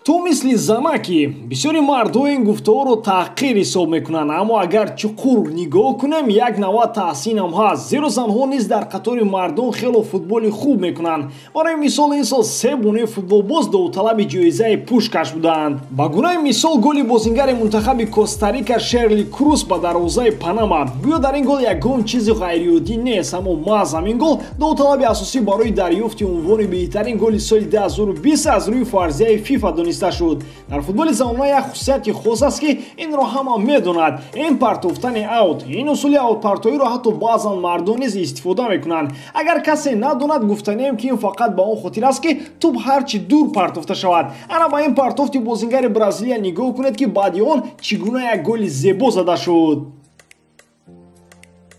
Ту мисли занаки. Бисёри мардҳо ин гуфтаҳоро таҳқир ҳисоб мекунанд, аммо агар чуқур нигоҳ кунем, як навъ таҳсинам ҳаст, зеро занҳо низ дар қатори мардон хело футболи хуб мекунанд. Барои мисол, ин сол се бонуи футболбоз довталаби ҷоизаи Пушкаш буданд. Ба гунаи мисол, голи бозингари мунтахаби Коста-Рика Шерли Крус ба дарвозаи Панама. Гӯё дар ин гол ягон чизи ғайриоддӣ нест, аммо маҳз ҳамин гол довталаби асосӣ барои дарёфти унвони беҳтарин голи соли 2020 аз рӯи фарзияи ФИФА дониста шуд. Дар футболи занона як хусусияти хос аст, ки инро ҳама медонад. Ин партофтани аут. Ин усули аутпартоиро ҳатто баъзан мардон низ истифода мекунанд. Агар касе надонад, гуфтанием, ки ин фақат ба он хотир аст, ки тӯб ҳарчи дур партофта шавад. Ана ба ин партофти бозингари Бразилия нигоҳ кунед, ки баъди он чӣ гуна як голи зебо зада шуд.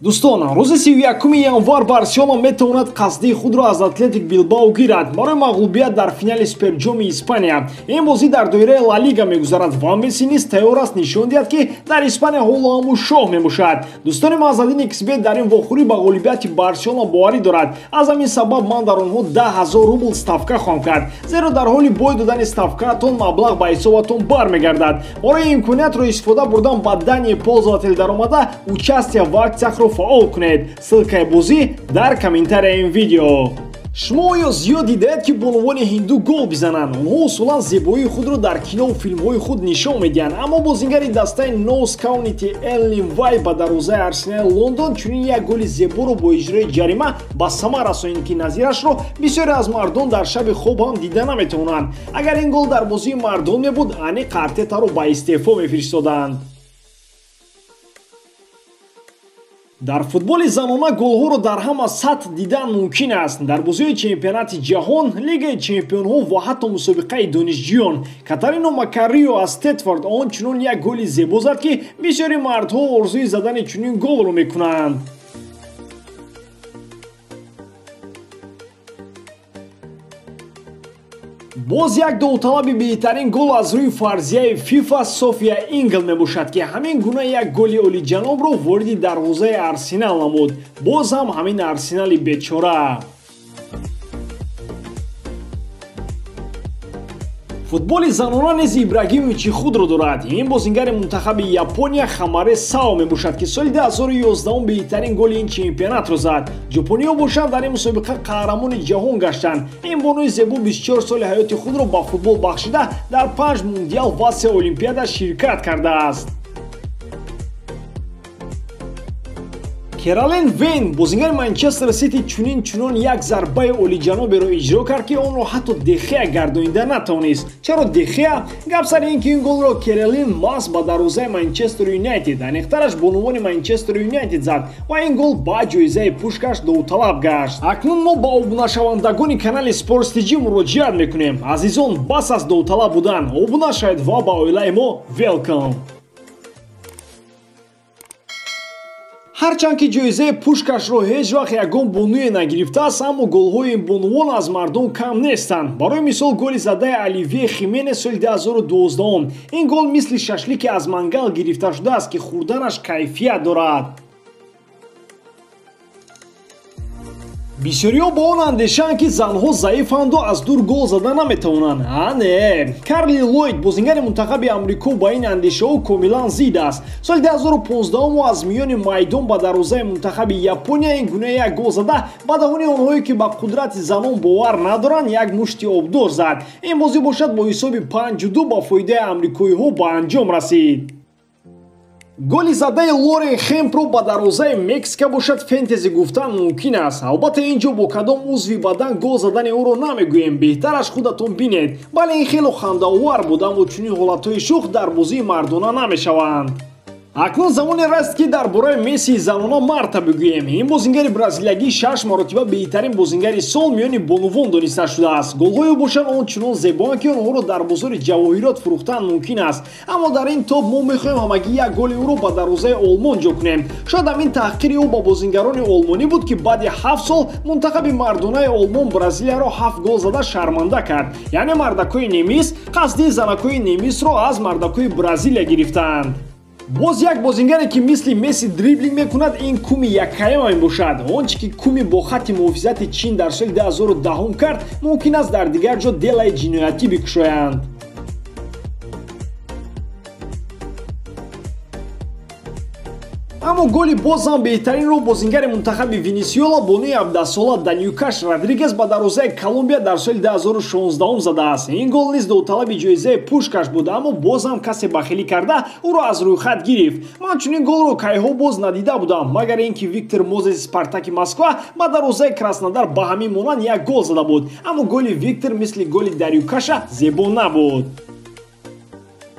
Дӯстон, рӯзи 31 январ Барселона метавонад қасдии худро аз Атлетик Билбао гирад барои мағлубият дар финали Суперҷоми Испания. Ин бозӣ дар доираи Ла Лига мегузарад ва Месси низ тайёр аст нишон диҳад, ки дар Испания ҳоло ҳаму шоҳ мебошад. Дӯстони Мазадин Xбет дар ин вохӯрӣ ба ғолибияти Барселона боварӣ дорад. Аз ҳамин сабаб ман дар онҳо 10 000 рубл ставка хоҳам кард, зеро дар ҳоли бой додани ставкаатон маблағ ба ҳисобатон бармегардад. Барои имкониятро истифода бурдан ба данные пользователь даромада, участие в акциях ро фаъол кунед. Ссылка и бозӣ дар комментария и ин видео. Шумо оё зиёд дидаед, ки бонувони ҳинду гол бизананд? Онҳо усулан зебоии худро дар кинову филмҳои худ нишон медиҳанд, аммо бозингари дастаи Ноттс Каунти Эллин Вай ба дарвозаи Арсенали Лондон чунин як голи зеборо бо иҷрои ҷарима ба самар расонид, ки назирашро бисёре аз мардон дар шаби хоб ҳам дида наметавонанд. Агар ин гол дар бозии мардон мебуд, аниқ Артетаро ба истеъфо мефиристоданд. Дар футболи занона голҳоро дар ҳама сатҳ дидан мумкин аст: дар бозиҳои чемпионати ҷаҳон, Лигаи чемпионҳо ва ҳатто мусобиқаи донишҷӯён. Катарино Макарио аз Тетфорд он чунон як голи зебо зад, ки бисёри мардҳо орзуи задани чунин голро мекунанд. Боз як довталаби беҳтарин гол аз рӯи фарзияи ФИФА София Ингл мебошад, ки ҳамин гуна як голи олиҷанобро вориди дарвозаи Арсенал намуд. Боз ҳам ҳамин Арсенали бечора. Футболи занона низ Ибрагимовичи худро дорад. Ин бозингари мунтахаби Япония Хамаре Сао мебошад, ки соли 2011 беҳтарин голи ин чемпионатро зад. Ҷопониҳо бошанд, дар ин мусобиқа қаҳрамони ҷаҳон гаштанд. Ин бонуи зебо 24 соли ҳаёти худро ба футбол бахшида, дар панҷ мундиал ва се олимпиада ширкат кардааст. Керолин Вейн, бозингари Манчестер Сити, чунин чунон як зарбаи олиҷаноберо иҷро кард, ки онро ҳатто Дехея гардонида натавонист. Чаро Дехея? Гап сари ин, ки ин голро Керолин маҳз ба дарвозаи Манчестер Юнайтед, аниқтараш бонувони Манчестер Юнайтед зад ва ин гол ба ҷоизаи Пушкаш довталаб гашт. Акнун мо ба обунашавандагони канали Спортс TG муроҷиат мекунем. Азизон, бас аст довталаб будан, обуна шавед ва ба оилаи мо welcome. Ҳарчанд ки ҷоизаи Пушкашро ҳеҷ вақт ягон бонуе нагирифтааст, аммо голҳои ин бонувон аз мардон кам нестанд. Барои мисол, голи задаи Оливье Хименес соли 2012. Ин гол мисли шашлике аз мангал гирифта шудааст, ки хӯрданаш кайфият дорад. Бисёриҳо ба он андешаанд, ки занҳо заифанду аз дур гол зада наметавонанд. А не, Карли Лойд, бозингари мунтахаби Амрико, ба ин андешаҳо комилан зид аст. Соли 2015 ӯ аз миёни майдон ба дарвозаи мунтахаби Япония ин гуна як гол зада, ба даҳони онҳое, ки ба қудрати занон бовар надоранд, як мушти обдор зад. Ин бозӣ бошад бо ҳисоби 5-2 ба фоидаи амрикоиҳо ба анҷом расид. Голи задаи Лорен Хемпро ба дарвозаи Мексика бошад, фэнтези гуфтан мумкин аст. Албатта, ин ҷо бо кадом узви бадан гол задани ӯро намегӯем, беҳтараш худатон бинед. Бале, ин хело хандаовар буд, аммо чунин ҳолатҳои шӯх дар бозии мардона намешаванд. Акнун замоне раст, ки дар бораи Мессии занона марта бигӯем. Ин бозингари бразилиягӣ шаш маротиба беҳтарин бозингари сол миёни бонувон дониста шудааст. Голҳои ӯ бошанд, он чунон зебоанд, ки онҳоро дар бозори ҷавоҳирот фурӯхтан мумкин аст. Аммо дар ин топ мо мехоҳем ҳамагӣ як голи ӯро ба дарвозаи Олмон ҷо кунем. Шояд ҳамин таҳқири ӯ ба бозингарони олмонӣ буд, ки баъди 7 сол мунтахаби мардонаи Олмон Бразилияро ҳафт гол зада шарманда кард. Яъне мардакҳои немис қасди занакҳои немисро аз мардакҳои Бразилия гирифтаанд. Боз як бозингаре, ки мисли Месси дриблинг мекунад, ин Куми Якаяма мебошад. Он чӣ ки Куми бо хатти муҳофизати Чин дар соли 2010 кард, мумкин аст дар дигар ҷо делаи ҷиноятӣ бикушоянд. Аммо голи бозам беҳтаринро бозингари мунтахаби Венесуэла бонуи 17-сола Даниюкаш Родригес ба дарвозаи Колумбия дар соли 2016 задааст. Ин гол низ довталаби ҷоизаи Пушкаш буд, аммо бозам касе бахилӣ карда ӯро аз рӯйхат гирифт. Ман чунин голро кайҳо боз надида будам, магар ин ки Виктор Мозес Спартаки Москва ба дарвозаи Краснодар ба ҳамин монанд як гол зада буд, аммо голи Виктор мисли голи Дарюкаша зебо набуд.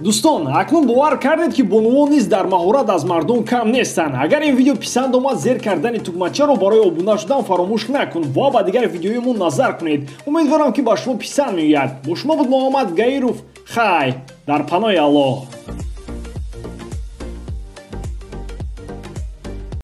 Дӯстон, акнун бовар кардед, ки бонувон низ дар маҳорат аз мардон кам нестанд. Агар ин видео писанд омад, зер кардани тугмачаро барои обуна шудан фаромӯш накун ва ба дигар видеои мо назар кунед. Умедворам, ки ба шумо писанд меояд. Бо шумо буд Муҳаммад Гаиров. Хай, дар паноҳи Аллоҳ.